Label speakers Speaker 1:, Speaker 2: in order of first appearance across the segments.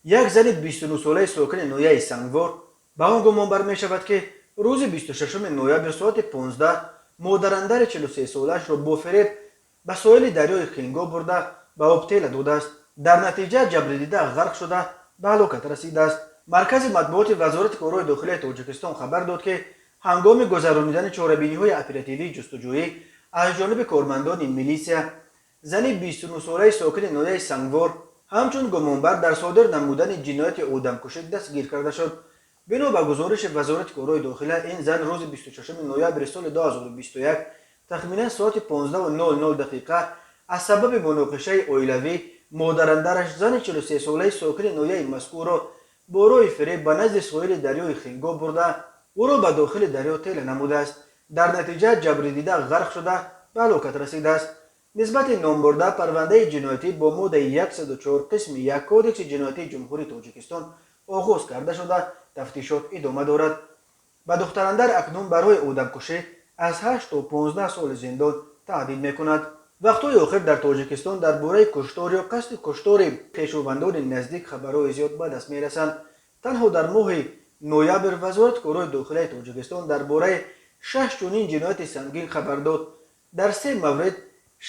Speaker 1: Як зани 29-солаи сокини ноҳияи Сангвор ба он гумонбар мешавад, ки рӯзи 26 ноябр соати 15 модарандари 43-солаашро бо фиреб ба соҳили дарёи Хингоб бурда, ба об тела додааст. Дар натиҷа ҷабрдида ғарқ шуда, ба ҳалокат расидааст. Маркази матбуоти Вазорати корҳои дохилияи Тоҷикистон хабар дод, ки ҳангоми гузаронидани чорабиниҳои оперативии ҷустуҷӯӣ аз ҷониби кормандони милисия зани 29-солаи сокини ноҳияи Сангвор ҳамчун гумонбар дар содир намудани ҷинояти одамкушӣ дастгир карда шуд. Бино ба гузориши Вазорати корҳои дохила, ин зан рӯзи 26 ноябри соли 2021 тахминан соати 15:00 дақиқа аз сабаби муноқишаи оилавӣ модарандараш, зани 43-солаи сокини ноҳияи мазкурро бо роҳи фиреб ба назди соҳили дарёи Хингоб бурда, ӯро ба дохили дарё тела намудааст. Дар натиҷа ҷабрдида ғарқ шуда, ба ҳалокат расидааст. Нисбати номбурда парвандаи ҷиноятӣ бо моддаи 104 қисми 1 Кодекси ҷиноятии Ҷумҳурии Тоҷикистон оғоз карда шуда, тафтишот идома дорад. Ба духтарандар акнун барои одамкушӣ аз 8 то 15 соли зиндон таҳдид мекунад. Вақтҳои охир дар Тоҷикистон дар бораи куштор ё қасди куштори хешовандони наздик хабарҳои зиёд ба даст мерасанд. Танҳо дар моҳи ноябр Вазорати корҳои дохилияи Тоҷикистон дар бораи шаш чунин ҷинояти сангин хабар дод. Дар се маврид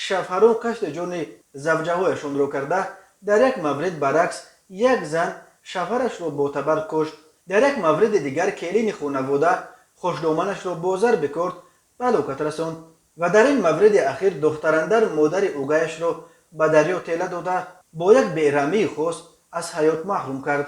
Speaker 1: шавҳарон қасди ҷони завҷаҳояшонро карда, дар як маврид баръакс, як зан шавҳарашро бо табар кушт. Дар як мавриди дигар келини хонавода хушдоманашро бо зарби корд ба ҳалокат расонд ва дар ин мавриди ахир духтарандар модари угаяшро ба дарё тела дода, бо як бераҳмии хос аз ҳаёт маҳрум кард.